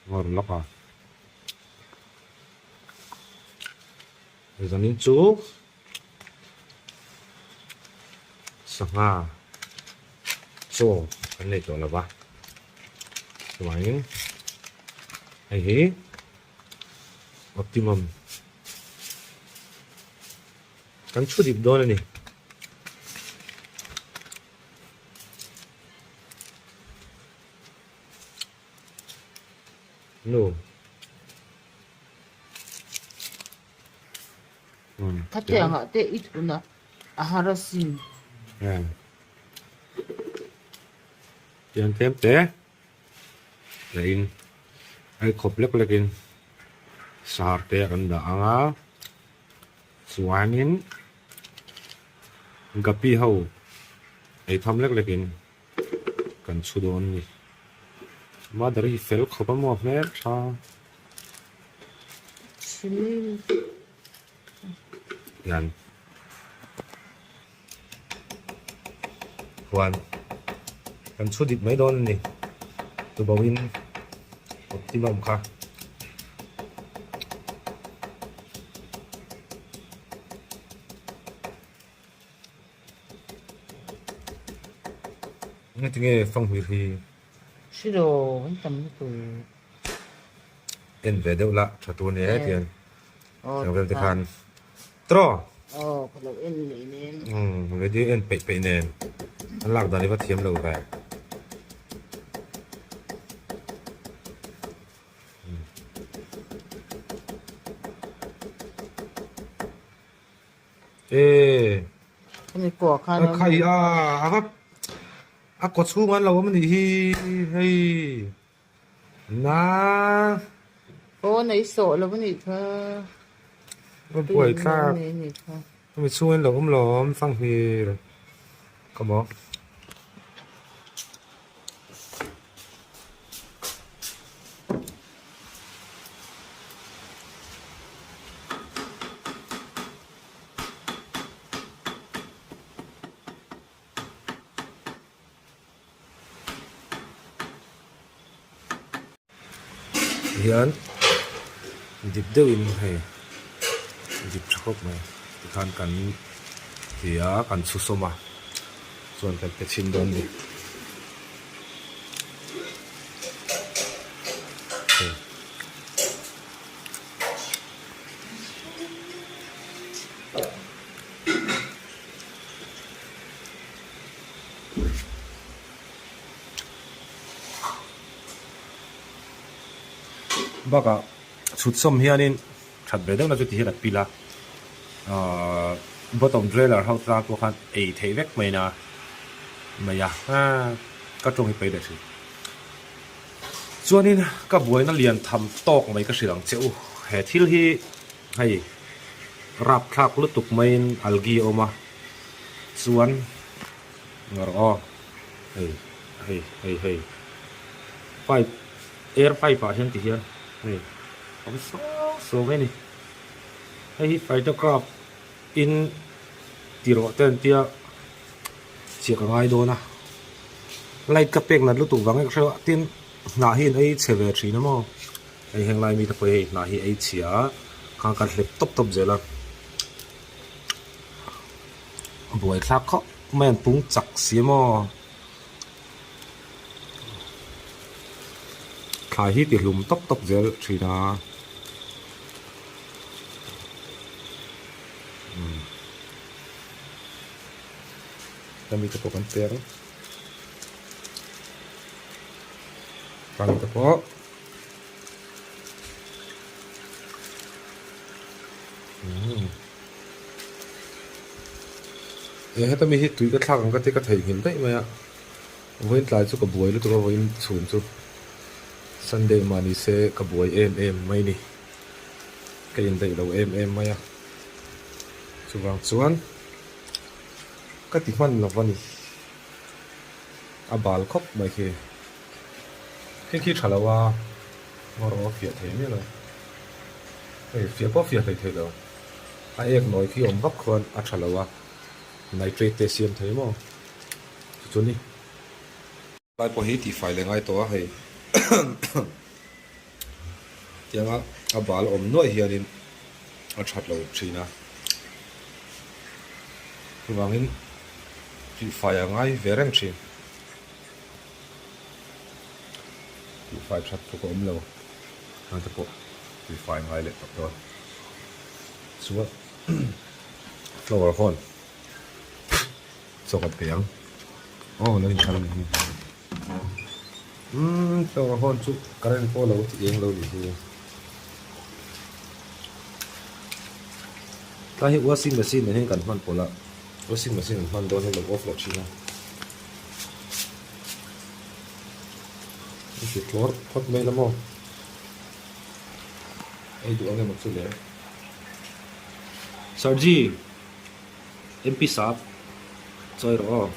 Ngawr lawk a. Zanin chu sangha chaw kan nei tawh lo va, chuvangin hei hi optimum kan chhu dip dawn a ni. Nu. Khatiangah te i thun a, a har asin. Tiang tlem te leh in ai khawp lek lek in sar te an dah ang a, chuanin gapi ho ei tham lek lek in kan chhu dawn a ni. Mother hi fel khawp a maw hmel tha. Hian huan kan chhu dik mai dawn a ni. Tubohin optimum kha. Nge tinge fanghmir hi? Hrilo an tam lutuk. En ve deuh la tha tur ni e tian tiang vel te khan tawh. Aw ka lo en leh nen. Umm video en peih peih nen an lak dan hi va thiam lo ve. E. Hemi kuah khan a khai a a va a kaw chhung an lo awm anih hi hei na aw nei sawh lo anih kha a buai thlak hemi chhung an lo awm lo awm fanghmir ka maw. Hian dip deuhin hei dip tha khawp mai tikhan kan ti a kan chhu sawm a chuan kan pe chhin dawn a ni. Bakah chhut sawm hianin that ve deuhna chu ti hian a pil a, ahh bottom drailer ho tan pawh khan ei theih vek mai na mai a, ka tawng hi paih leh thin. Chuanin ka buaina lian tham tawk mai ka hrilh ang che u, he thil hi hei rapthlak lutuk maiin algae a awm a, chuan ngarawh aw hei hei hei hei pipe air pipe ah hian ti hian hei awm suau suau mai a ni, hei hi phytocraft in ti rawh te an tia. Chiah ka ngai dawn a, light ka pek nat lutuk vang ka hreuh a, tin hnah hi an ei chhe ve thin a maw, hei heng lai mite pawh hi hei hnah hi ei chhia a, khang kan hlep tawp tawp zel a, buai thlak khawp mai an pung chak si a maw, thlai hi ti hlum tawp tawp zel thin a. Hemi te pawh kan pe ang. Hemi te pawh. E heta mi hi tui ka thlak ang ka ti ka theihnghilh daih mai a. Vawiin tlai chu ka buai lutuk a vawiin chhun chu Sunday mah ni se ka buai em em mai ni. Ka indaih lo em em mai a. Chuvang chuan ka ti hman lo a ni. A bal khawp mai khi. Khi khi tha lo a, ngaw a fiah thei miah lo. Hei fiah pawh fiah hlei thei lo. A ek nawi khi awm vak khuan a tha lo a, nitrate te siam thei maw chu chu ni. Lai pawh hi tihfai leh ngai tawh a hei. Tianga a bal awm nuaih hianin a that lo thin a, chuvangin tihfai a ngai ve reng thin. Tihfai that tluk a awm lo, heng te pawh tihfai ngai leh tawh dawn. Chuan flower khawn chaw kan pe ang, aw lo inthar a ni hi. Umm flower hawn chu current pawh lo ti eng lo ni hi. Tlai hi washing machine nen hian kan hman pawlh a, washing machine an hman dawn hian lo off leh thin a. An ti tlawr phawt mai la maw. Ei duh ang emaw chu le. Sir ji. MP sap chawi rawh aw.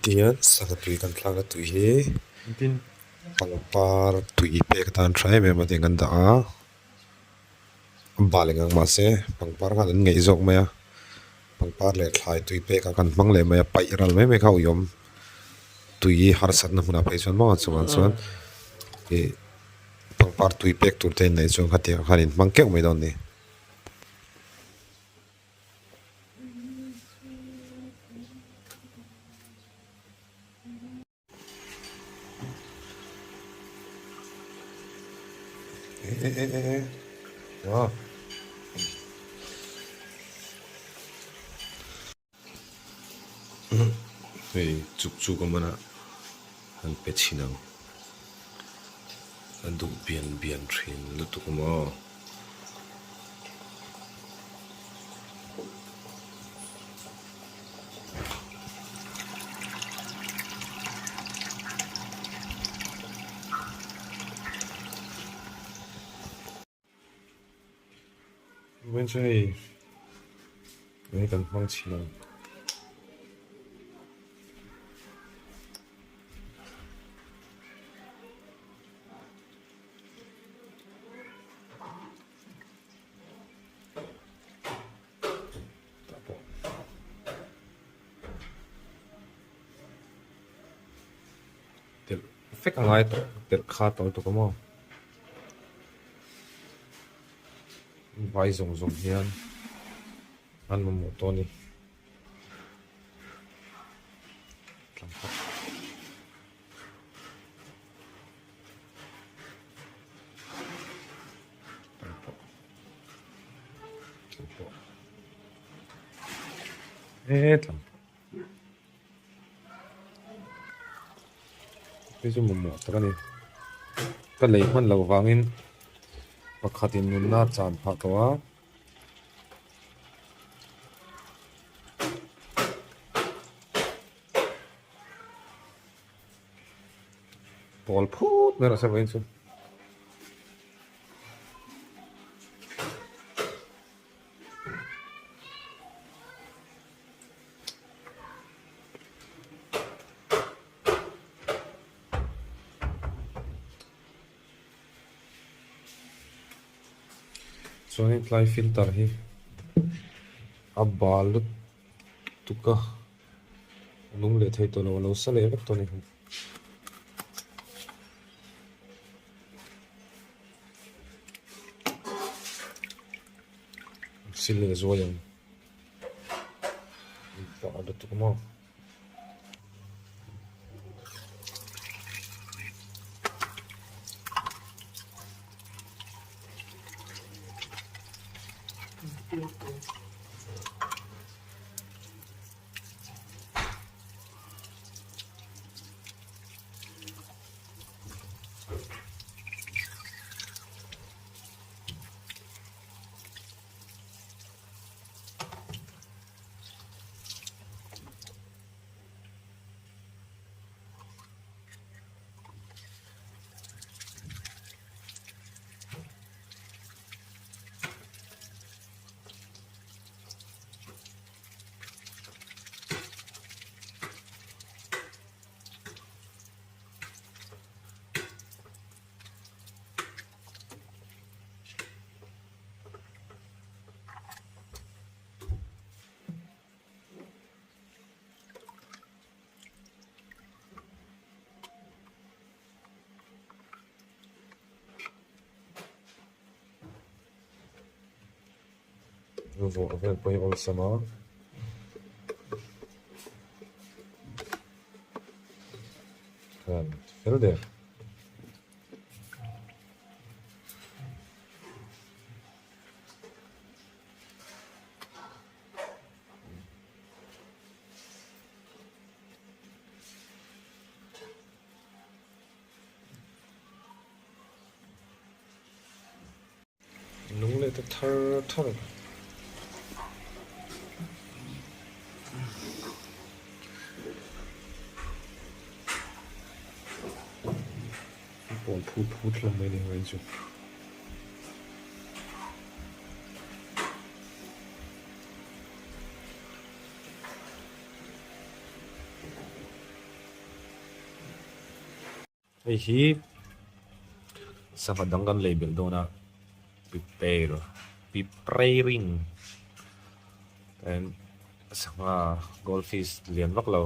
Tihian sangha tui kan thlakna tui hi pangpar tui pek atan tha em em a tiang kan dah a a bal eng ang mahse pangpar khan an ngeih zawk mai a pangpar leh thlai tui pek ah kan hmang leh mai a paih ral mai mai kha uiawm tui harsatna hmunah phei chuan maw chuvang chuan ih pangpar tui pek tur te in neih chuan khatiang khan in hmang keuh mai dawn a ni. Eh eh eh eh Wow. Hei chuk chuk a mana han pe chhin ang a duh bian bian thin lutuk a maw. Vawiin chu hei hei kan hmang chhin ang. Tah pawh. Telh vek a ngai tawh telh kha tawh lutuk a maw. Vai zawng zawng hian an mamawh tawh a ni. Hei chu mamawh tak a ni ka lei hman loh vangin pakhatin nunna a chan phah tawh a. Pawl phut mai rawh se vawiin chu. Chuanin tlai filter hi a bal lutuk a, a nung leh thei tawh lo, a lo sa leh vek tawh a ni. Sil leh zuai ang. Pah lutuk maw. Vuah vel pawh hi a awlsam a. Khan fel der. Nung leh ta thar thar a. Pawn phut phut hlawm mai ni hmel chu. Hei hi sangha dang kan lei belh dawn a prepare preparing sangha goldfish lian vak lo.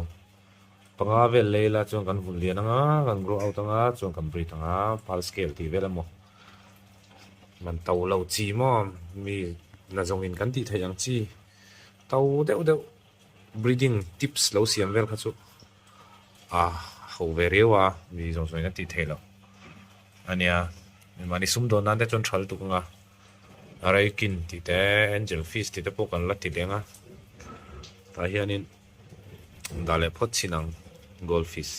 Panga vel lei la chuan kan vun lian anga, kan grow out anga, chuan kan breed anga, pal scale tih vel emaw man to lo chi maw mi la zawngin kan tih theih ang chi to deuh deuh breeding tips lo siam vel kha chu a ho ve riau a, mi zawng zawngin an tih theih loh ania. Mahni sumdawn nan te chuan tha lutuk anga Raikin tih te angel fish tih te pawh kan la ti leng a tah hianin dah leh phawt chin ang gold fish.